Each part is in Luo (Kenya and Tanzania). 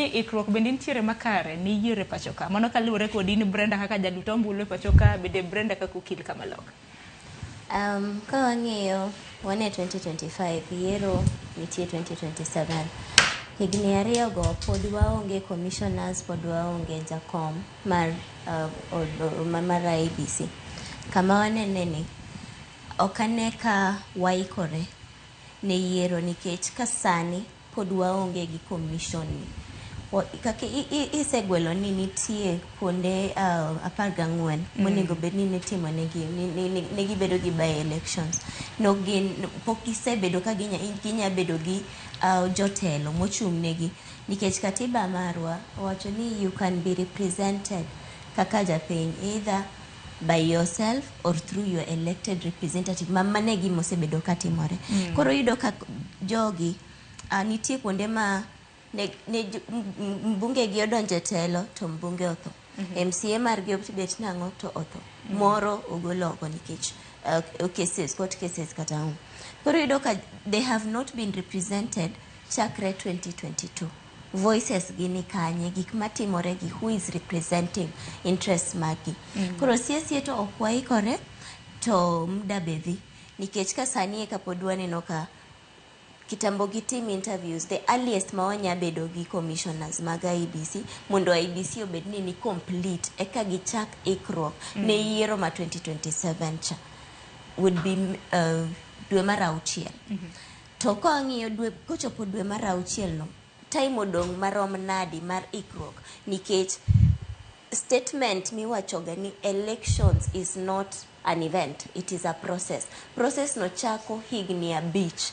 Ni ikruok bende nitiere makare ni yiero e pacho ka. Mano kaluwore kod in Brenda kaka jalut ombulu e pacho ka, bende Brenda kaka okil kamaloka. Ka wang'iyo wan e 2025, yiero nitie 2027. Higni 2 go pod waonge commissioners, pod waonge jakom mar IEBC. Kama wanene ni ok ane ka waikore ne yiero nikech ka sani pod waonge gi commission ni. Kaka isegwelo ni nitie kuonde 14 monego bed ni nitimo negi ne gibedo gi by elections. No gin pok gisebedo ka ginya bedo gi jotelo mochung' negi nikech katiba marwa owacho ni you can be represented kaka japiny either by yourself or through your elected representative, ma mano e gima osebedo katimore. Koro iyudo ka jogi nitie kuonde ma ne mbunge gi odonjo e telo to mbunge otho. MCA margi obet nang'o to otho. Moro ogol oko nikech cases, court cases kata ang'o. Koro iyudo ka they have not been represented chakre 2022. Voices gi ni kanye, gik matimore gi, who is representing interests maggi? Koro sie sie to ok waikore to muda be dhi. Nikech ka sani eka pod waneno ka kitambo gitim interviews, the earliest ma wanya bedo gi commissioners mag IEBC mondo IEBC obed ni complete eka gichak ikruok ne yiero ma 2027 cha would be dwe mar 6. To kang'iyo dwe kochopo dwe mar 6 no, time odong' marom nadi mar ikruok? Nikech statement miwachoga ni elections is not an event, it is a process. Process no chako higni 5,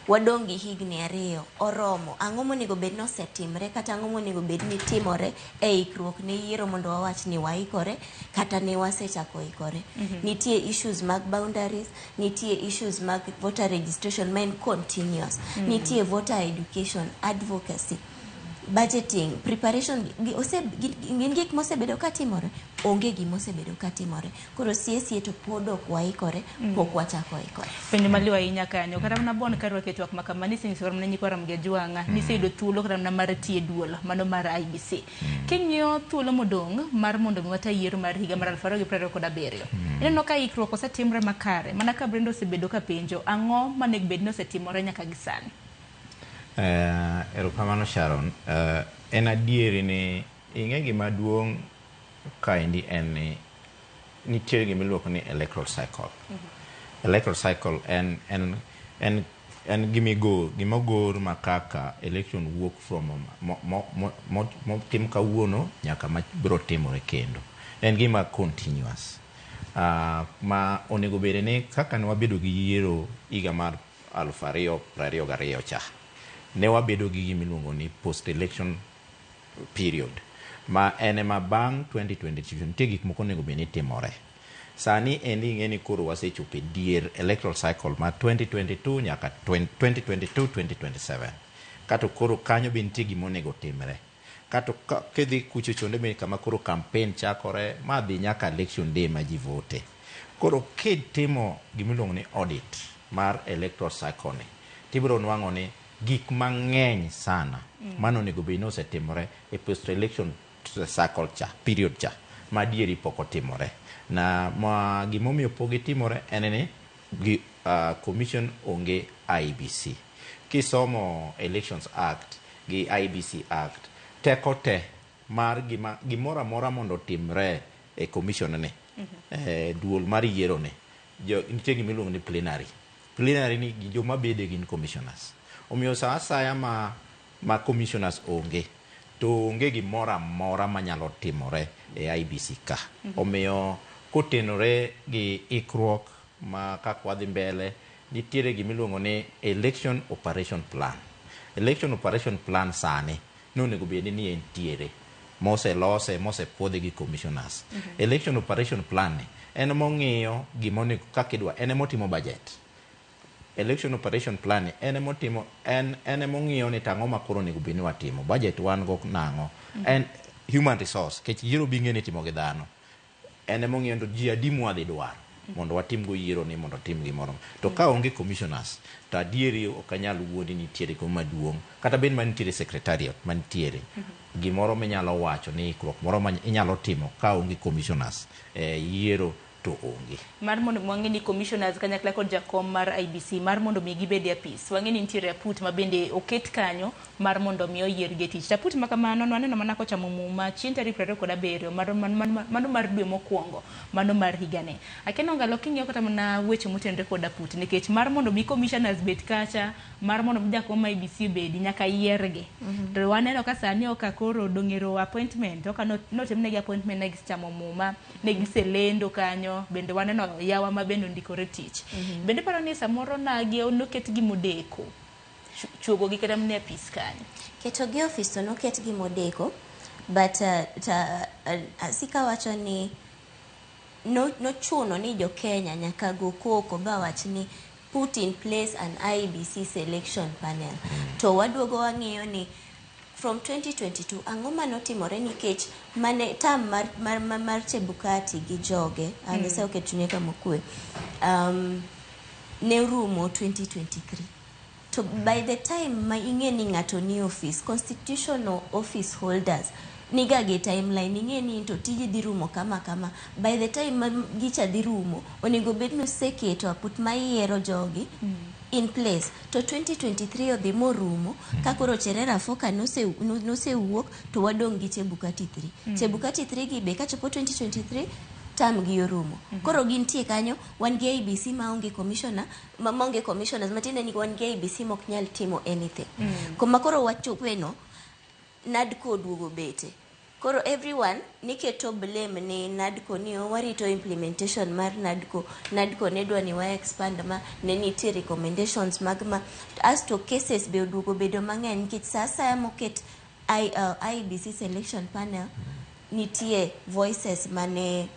wadong' gi higni 2 oromo. Ang'o monego bed ni osetimre kata ang'o monego bed ni timore e ikruok ne yiero mondo wawach ni waikore kata ne wasechako ikore? Nitie issues mag boundaries, nitie issues mag voter registration ma en continuous, nitie voter education, advocacy, budgeting, preparation. Gin gik mosebedo katimore, onge gima osebedo katimore. Koro sie sie to pod ok waikore, pok wachako ikore. Penjo maliw ahinya kanyo. Kata mana bon karwake twak ma kama nisenyiso kata mana nyikwa Ramogi Ajwang'a niseyudo thuolo kata mana mar tiyo e duol mano mar IEBC. King'iyo thuolo modong' mar mondo mi wata yiero mar higa mar 2027, ineno ka ikruok osetimre makare? Mana ka Brenda osebedo ka penjo, ang'o manego bed ni osetimore nyaka gi sani? Erokamano Sharon. En adieri ni ing'e gima duong' kaendi en ni nitiere gima iluongo ni electoral cycle. Electoral cycle en gima ogor ma kaka election wuok from motim kawuono nyaka ma biro timore kendo. En gima continuous. Ma onego bed ni kaka ne wabedo gi yiero higa mar 2022 cha, ne wabedo gi gima iluongo ni post election period, ma en ema bang' 2022 nitie gik moko onego bed ni timore. Sani endi ing'e ni koro wasechopo e dier electoral cycle mar 2022 nyaka 2022 2027. Kato koro kanyo be nitie gima onego timre. Kato kidhi kucho chonde be kama koro campaign chakore ma dhi nyaka election day ma ji vote. Koro kitimo gima iluongo ni audit mar electoral cycle ni, tibiro nwang'o ni gik mang'eny sana mano onego bed ni osetimore e post election cycle cha, period cha, ma adieri pok otimore. Na ma gimomiyo pok gitimore en ni gi commission onge IEBC. Kisomo Elections Act gi IEBC Act, teko te mar gima gimoro amora mondo otimre e commission ni, duol mar yiero ni, nitie gima iluongo ni plenary. Plenary ni joma bede gin commissioners. Omiyo sa asaya ma commissioners onge, to onge gimoro amora manyalo timore e IEBC ka. Omiyo kotenore gi ikruok ma kaka wadhi mbele, nitiere gima iluongo ni election operation plan. Election operation plan sani nonego bed ni entiere moselose, mosepuodhi gi commissioners. Election operation plan ni en mong'iyo gima onego kaka idwa, en emotimo budget. Election operation plan ni en emotimo, en emong'iyo ni tang'o ma koro onego bed ni watimo budget, wan go nang'o, en human resource, nikech yiero bi ing'e ni itimo gi dhano. En emong'iyo to ji adi mwadhi dwaro. mondo watim go yiero ni mondo otim gimoro. To ka onge commissioners, to adieri ok anyal wuondi ni nitiere gimoro maduong', kata bed manitiere secretariat manitiere, gimoro minyalo wacho ni ikruok moro ma inyalo timo ka onge commissioners e yiero to onge. Mar mondo mi wang'e ni commissioners kanyakla kod jakom mar IEBC mar mondo mi gibed e apis. Wang'e ni nitiere aput ma bende oket kanyo mar mondo mi oyiergi e tich. To aput ma kamano nwaneno mana kochamo muma chieng' tarik 27 mano mar dwe mokwongo mano mar higani. Akia Ongalo king'iyo kata mana weche motenore kod aput nikech mar mondo mi commissioners bed kacha, mar mondo mi jakom mar IEBC obedi nyaka yiergi. To waneno ka sani oka koro dong'ero appointment, oka notimnegi appointment ne gisechamo muma, ne giselendo kanyo, bende waneno yawa ma bende ondikore tich. Bende paro ni samoro nagi noketgi modeko chuogo gi kata mana e apis kanyo. Keto gi ofis to noketgi modeko, but asika wacho ni nochuno ni jo Kenya nyaka go koko ba wach ni put in place an IEBC selection panel. To waduogo wang'iyo ni from 2022 ang'o manotimore, nikech mane term mar Chebukati gi joge, Nyasaye oket chunye kama okwe, ne orumo 2023. To by the time ma ing'e ni ng'ato ni office, constitutional office holders niga gi timeline, ing'e ni to tiji dhi rumo kama kama. By the time ma gicha dhi rumo, onego bed ni useketo aput mayiero jogi in place. To 2023 odhi morumo, ka koro Cherera Foka nosewuok to wadong' gi Chebukati 3. Chebukati 3 gi be kachopo 2023 term gi orumo. Koro gintie kanyo, wan gi IEBC maonge commissioner, maonge commissioners, matiende ni wan gi IEBC mok nyal timo anything. Kuma koro wachope no, NADCO oduogo bete. Koro everyone niketo blame ni NADCO ni warito implementation mar NADCO. NADCO ne dwa ni wa expand ma ne nitie recommendations mag ma asto cases be oduogo bedo mang'eny nikech sa asaya moket IEBC selection panel nitie voices mane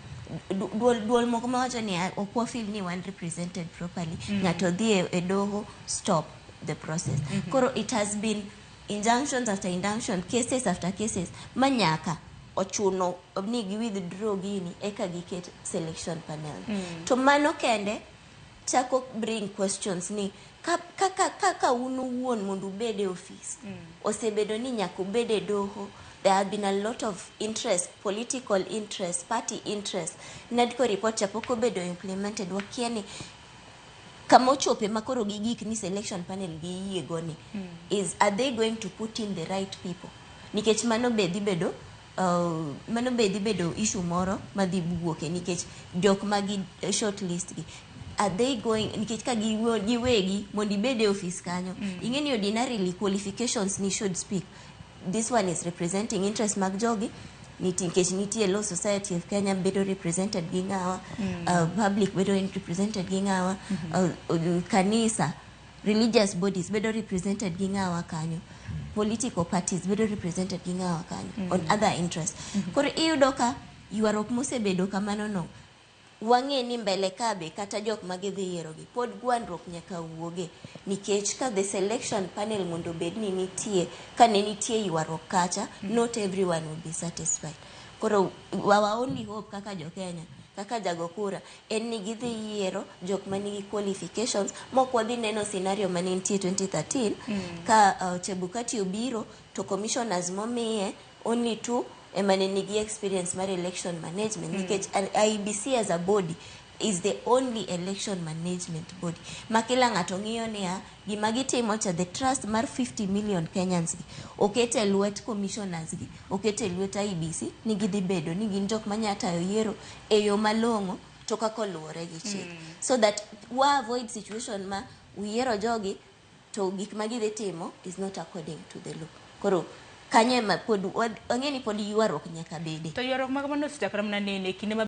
duol moko mawacho ni, "Ah, ok wafeel ni wan represented properly." Ng'ato dhi e doho stop the process. Koro it has been injunctions after injunction, cases after cases, ma nyaka ochuno ni gi withdraw gini eka giket selection panel. To mano kende chako bring questions ni kaka un owuon mondo ubed e ofis osebedo ni nyaka ubed e doho. There have been a lot of interest, political interest, party interest. NADCO report cha pok obedo implemented. Wakia ni kama ochope ma koro gigik ni selection panel giyie go ni is, are they going to put in the right people? Nikech mano be dhi bedo issue moro madhi wuoke, nikech jok ma gi shortlist gi, are they going, nikech ka giwegi mondo ibed e ofis kanyo, ing'e ni ordinarily qualifications ni should speak. This one is representing interest mag jogi nikech nitie Law Society of Kenya bedo represented gi ng'awa, public bedo represented gi ng'awa, kanisa, religious bodies bedo represented gi ng'awa kanyo, political parties bedo represented gi ng'awa kanyo, on other interests. Koro iyudo ka ywaruok mosebedo kamano no, wang'e ni mbele ka be kata jok ma gidhi yierogi pod gwandruok nyaka wuoge, nikech ka the selection panel mondo obed ni nitie, ka ne nitie ywaruok kacha, not everyone will be satisfied. Koro our only hope kaka jo Kenya, kaka jago kura, en ni gidhi yiero jok manigi qualifications mok wadhi neno scenario mane nitie 2013 ka Chebukati obiro to commissioners momiye only two ema ne nigi experience mar election management, nikech IEBC as a body is the only election management body ma kila ng'ato ng'iyo niya gima gitimo cha, the trust mar 50 million Kenyans gi oket e lwet commissioners gi, oket e lwet IEBC ni gidhi bedo ni gin jok manya tayo yiero e yo malong'o to kaka oluwore gi chik, so that wa avoid situation ma uyiero jogi to gik ma gidhi timo is not according to the law. Koro kanyo ema pod wang'e ni pod ywaruok nyaka bede. To ywaruok mag mano osechakore mana nene kinde ma